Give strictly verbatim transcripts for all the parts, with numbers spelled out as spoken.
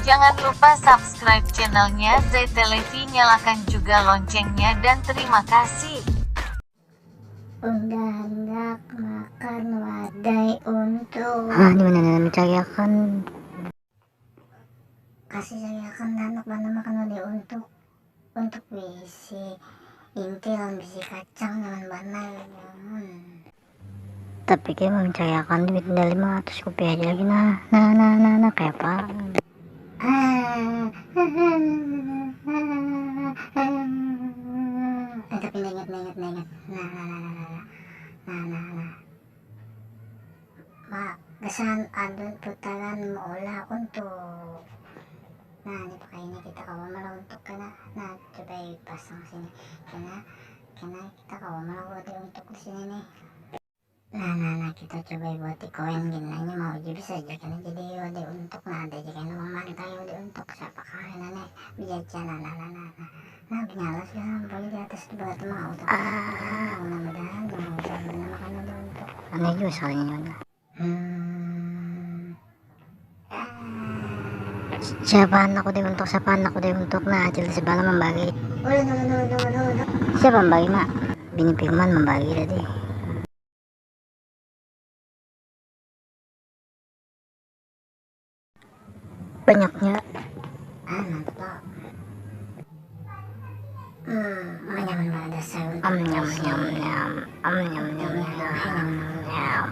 Jangan lupa subscribe channelnya Zai Televi, nyalakan juga loncengnya, dan terima kasih. Unda handak makan wadai untuk. Hah, di mana nana mencariakan? Kasih cariakan handak mana makan wadai untuk. Untuk bisi inti lawan bisi kacang nyaman banar. Hmm. Tapi kayak mencariakan duit dah lima ratus rupiah aja lagi nah. Nah, nah, nah, nah, kayak apa? Ah, ah, ah, ah, ah, ah. Eh, tapi ingat, ingat, ingat. Nah, nah, nah, nah, nah, nah. Nah, nah, nah. Ma, gasan adun putaran maulah untuk. Nah, ini pakai ini kita kawa malah untuk kena. Nah, coba pasang sini. Kena, kena kita kawa malah buat untuk di sini nih. Nah, nah, nah, kita coba buat di koin gini aja mau aja bisa aja kena jadi wadah untuk nah ada aja kena memantai wadah untuk siapa kah ini nih bijaja nah nah nah nah nah nah nyala sih sampai di atas itu berarti mau tuh ah mudah-mudahan mau udah benar makan wadah untuk aneh juga soalnya nah hmm. Siapa anak udah untuk siapa anak udah untuk nah hasil sebelah membagi siapa membagi mak bini firman membagi tadi banyaknya ah mantap hmm, nyaman banget dasar am nyam nyam nyam am nyam nyam nyam nyam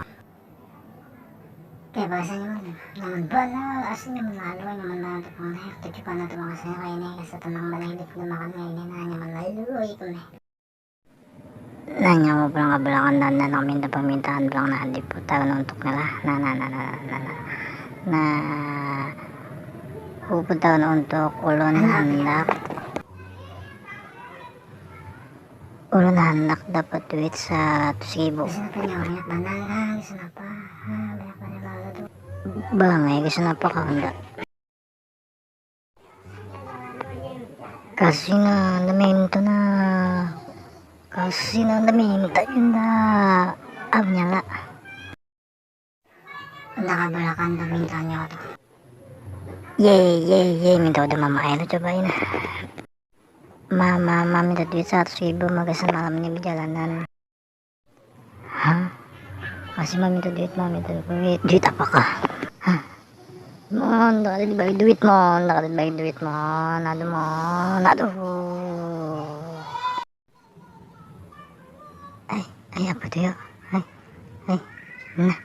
kayak bahasanya mah nyaman banget asli nyaman lalu nyaman banget tukang teh tujuh panah tukang saya kayak ini rasa tenang banget hidup udah makan kayak ini nah nyaman lalu itu nih nanya mau pulang ke belakang dan dan minta permintaan pulang nah diputar untuk lah nah nah nah nah nah nah nah aku putar untuk ulun hendak ulun hendak dapat duit seratus ribu bisa apa nyawanya mana lah bisa apa banyak banyak banget tuh bang ya bisa apa kau enggak Kasih nah, ada minta nah. Kasih nah, ada minta inda. Am nyala. Inda kabalakan permintaannya tuh. Ye ye ye minta udah mama air cobain. Mama mama minta duit seratus ribu magasan malam ini berjalanan. Hah? Masih mau minta duit, mau minta duit. Duit apakah? Hah? Mon, tak ada dibagi duit, Mon. Tak ada dibagi duit, Mon. Aduh, Mon. Aduh. Eh, eh apa tuh ya? Eh, eh. Nah.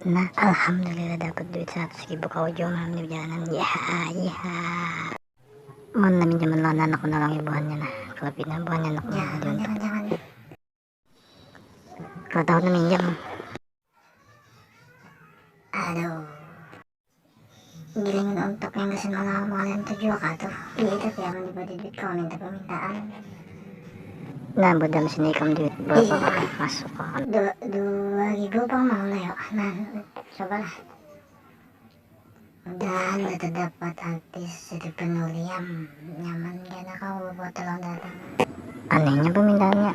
Nah, alhamdulillah dapat duit seratus ribu kau jual malam di jalanan. Ya, ya. Mun minjaman lawan anak menolongi buhannya nah, kalau pina buhannya anak ya, jangan, jangan. Kalau tahu minjam. Aduh. Gilingan untuk yang kesenangan kalian tuh juga kah tuh. Iya tapi aman dibagi duit kalau minta permintaan. Nah, buat dalam sini kamu duit berapa iya. Masuk kan. Dua, dua ribu apa mau lah yuk. Nah, cobalah. Dan terdapat artis Siti Penuliam nyaman gana kau buat tolong datang. Anehnya permintaannya.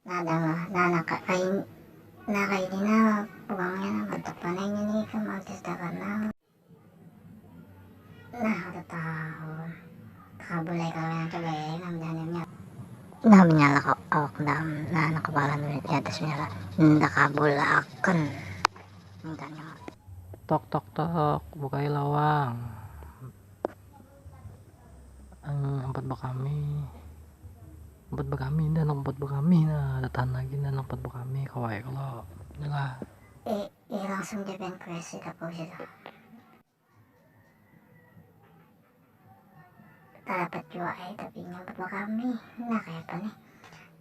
Nah, ada mah. Nah, nah, kain, nah, kayak ini nah, uangnya nah, mantap panenya nih, kan artis terkenal. Nah, udah tahu. Kabulai kalau yang coba ya, nah, menyala kok awak dalam, nah, anak kepala di atas menyala. Ndak kabulakan. Mintanya. Tok tok tok, bukai lawang. Empat bakami. Empat bakami dah, anak empat bakami nah. Ada tahan lagi dah, anak empat bakami. Kawai kalau inilah. Eh, eh langsung dia pengen kreasi tak kau situ. Dapat jua eh tapi nyambut bakami. Nah kayak apa nih?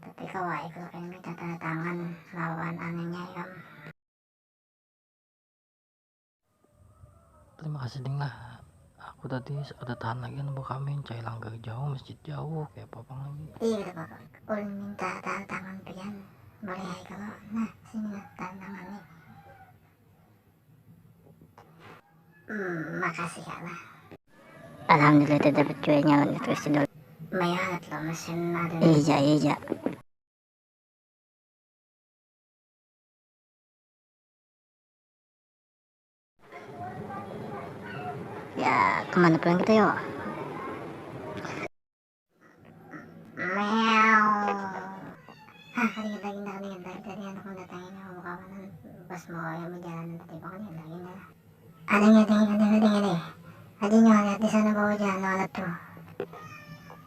Tapi kawai kalau pengen minta tanda tangan lawan anunya ya. Terima kasih ding lah. Aku tadi ada tahan lagi nemu kami cai langgar jauh masjid jauh kayak apa bang lagi. Iya udah bapak. Ulun minta tanda tangan pian boleh ya kalau nah sini nah tanda tangan nih. Hmm, makasih ya lah. Alhamdulillah tidak percaya nyawa terus dulu. Banyak lah mesin ada. Iya iya. Ya, kemana pulang kita, yuk? Meow. Hah, kada ingat lagi, kada ingat lagi. Tadi anak mendatangi nyawa bakawanan pas mau yang berjalan tadi, pokoknya kada ingat lagi dah. Ada nggak, ada nggak, ada nggak, ada nggak? Ada nyawa lihat di sana bawah, jangan walat tuh.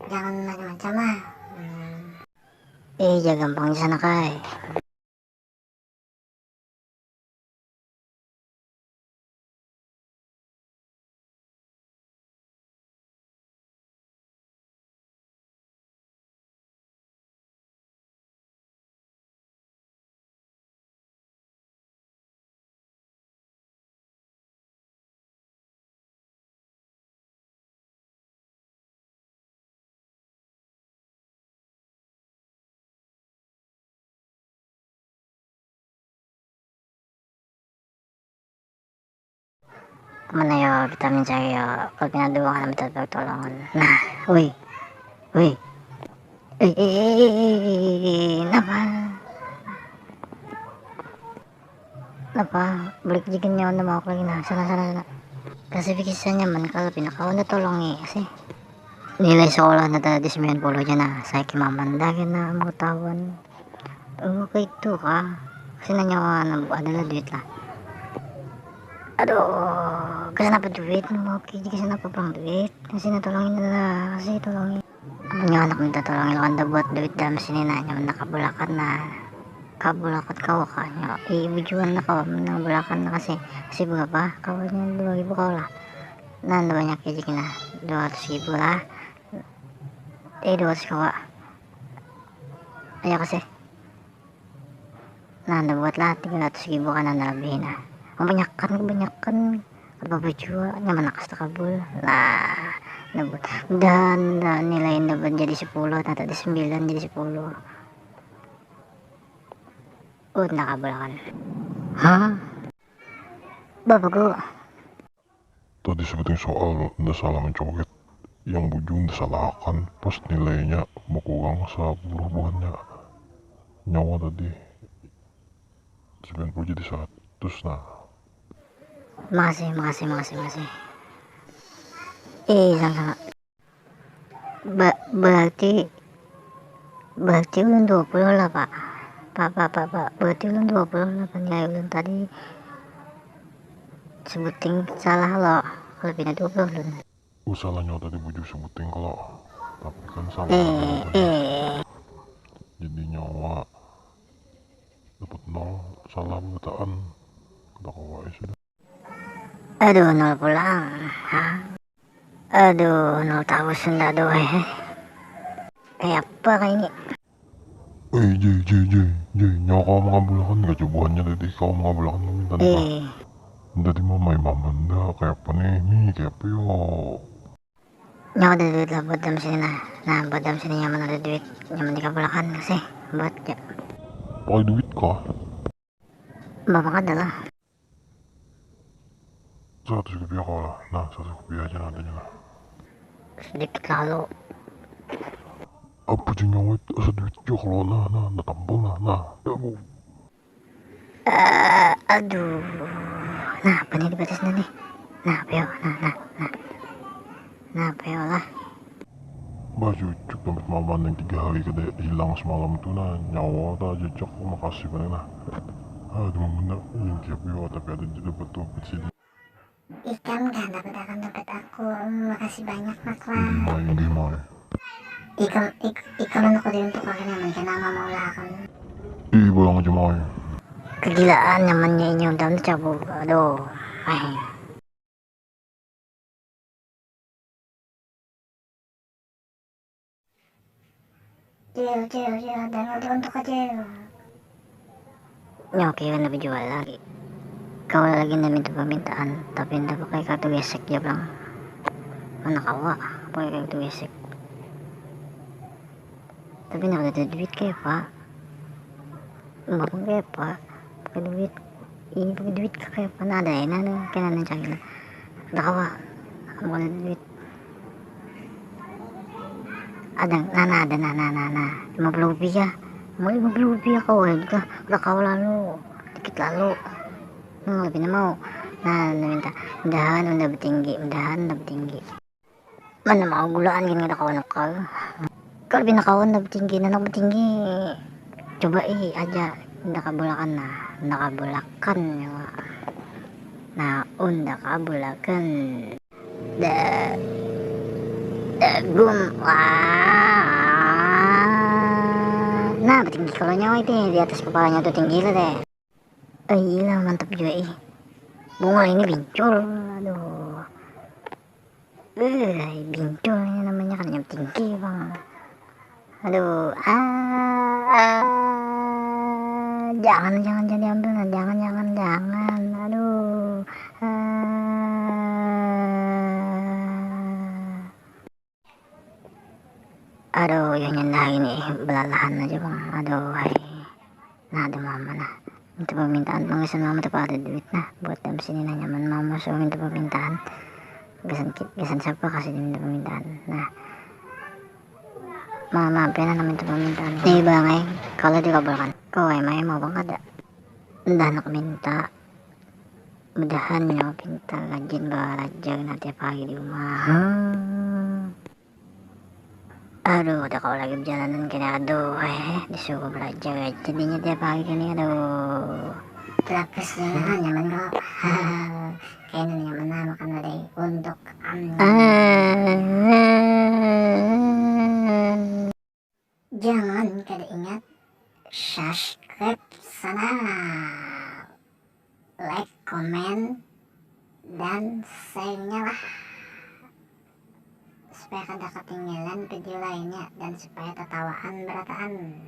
Jangan macam-macam lah. Hmm. Eh, jaga gampang di sana, kai. Mana yo kita mencari yo, kalau pina ada uang, kita tolongan. Nah, woi, woi, eh, eh, eh, eh, eh, eh, eh, napa? Napa? Balik jikin nyawa nang mau lagi, nah, sana, sana, sana. Kasih pikir saya nyaman kalau pina kawan dah tolongi sih. Nilai sekolah nata di sembilan puluh aja, nah, saya kimaman dah kena mau ketahuan. Oh, kayak itu kah? Sini nyawa nang adalah duit lah. Aduh, kenapa duit? Mau ke jika kenapa pulang duit? Sini tolongin lah, kasih tolongin. Punya anak minta tolongin, lawan dah buat duit dalam sini, nah, nyaman nak kabulakan, nah. Kabulakan kau kah, nyo. Ih, bujuan lah kau, menang bulakan, nah, kasih. Kasih berapa? Kau nya dua ribu kau lah. Nah, dah banyak rezeki, nah. Dua ratus ribu lah. Eh, dua ratus kawa. Ayo, kasih. Nah, dah buatlah tiga ratus ribu kan, anda lebih, nah. Kebanyakan, kebanyakan. Apa jua, nyaman nakas takabul. Lah, dah buat. Dan, dan nilai dah buat jadi sepuluh, nah, tadi sembilan jadi sepuluh. Oh, dah kabul kan. Hah? Bapak guru. Tadi sebuting soal, nda salah mencoret. Yang bujur nda salah akan, pas nilainya bakurang sapuluh buhannya. Nyawa tadi sembilan puluh jadi seratus, nah. Makasih, makasih, makasih, makasih. Eh, sama-sama. Ba-, berarti, berarti ulun dua puluh lah, Pak. Pak, Pak, Pak, Pak. Berarti ulun dua puluh lah, nilai ulun tadi sebuting salah lo. Kalau pina dua puluh ulun. Oh, salahnya tadi bujur sebuting kalau. Tapi kan salah. Eh, ulun tadi. Eh. Jadi nyawa dapat nol, salah berataan. Kada kawa, ya sudah. Aduh, nol pulang. Hah? Aduh, nol tahu sunda, aduh, eh. Kayak apa kayak ini? Eh, Jay, Jay, Jay, Jay, nyawa kau mengabulakan gak cobaannya tadi? Kau mengabulakan permintaan kah? Eh. Tadi mamai maman dah, kayak apa nih? Nih, kayak apa yo? Nyawa ada duit lah buat dalam sini, nah. Nah, buat dalam sini nyaman ada duit, nyaman dikabulakan sih, buat ya. Pakai duit kah? Bapak ada lah. Seratus rupiah kau lah. Nah, seratus rupiah aja, nah, adanya lah. Sedikit lalu. Apa je nyawa itu, asa duit je kalau, nah, nah, nah, tampung, nah, nah, ya, Bu. Eh, aduh. Nah, apa nih di batasnya nih? Nah, apa ya? Nah, nah, nah. Nah, apa ya lah? Bah, cucuk dompet maman yang tiga hari kada hilang semalam tu, nah, nyawa ta jejak, makasih banar, nah. Aduh, bener, yang tiap yo, tapi ada di dompet, dompet sini. Ikam kah dapat akan dompet aku, makasih banyak, Mak, lah. Mai, nggih, mai. Ikam, ik-, ikam anu kudu untuk akan nyaman kena mama ulah akan. Ih, pulang aja, mai. Kegilaan nyamannya ini undang cabut, aduh. Eh. Cil, cil, cil, jangan diuntuk aja. Nyoki kan lebih jual lagi. Kau lagi nda minta permintaan, tapi nda pakai kartu gesek ja pulang. Mana kawa pakai kartu gesek. Tapi nda ada duit kaya apa? Makan kaya apa? Pakai duit. Ini pakai duit kaya apa? Nah, ada enak nih, kena nih cari. Ada kawa? Mau ada duit. Ada, nah, nah, ada, nah, nah, nah, nah. Lima puluh rupiah. Mau lima puluh rupiah kau, ya, udah, udah kau lalu. Dikit lalu. Hmm, lebih mau. Nah, minta, mudahan unda betinggi, mudahan unda betinggi. Mana mau gulaan gini kada kawan aku. Kalau bina kawan unda betinggi, unda handak betinggi, coba i aja, unda kabulakan nah, unda kabulakan nyawa. Nah, unda kabulakan. Da, dagum. Wah. Nah, betinggi kalau nyawa itu di atas kepalanya tuh tinggi lah deh. Eh, iya, mantap juga ih. Bunga ini bincul, aduh. Eh, bincul ini namanya kan, yang tinggi bang. Aduh, ah, ah, jangan, jangan, jangan diambil, nah, jangan, jangan, jangan, aduh, ah. Aduh, ya nyendah ini, belalahan aja bang, aduh, hai. Nah, ada mama nah, minta permintaan, manggasan mama tu ada duit nah, buat dalam sini nah, nyaman mama suruh minta permintaan, gasan, gasan siapa kasih minta permintaan, nah. Mama, pina minta permintaan. Nih bang, eh, kalau dikabulkan, kau emang mau bang kada? Dah nak minta, mudahan nyawa pintar, rajin belajar nah tiap hari di rumah. Hmm. Aduh, udah kau lagi perjalanan kini, aduh, eh, disuruh belajar aja jadinya tiap hari kini, aduh. Lapis nyaman, nyaman kok. Kayaknya nyaman lah makan tadi untuk anda. Ah. Jangan kada ingat subscribe channel, like, komen, dan share-nya lah, supaya kada ketinggalan video lainnya dan supaya tatawaan berataan.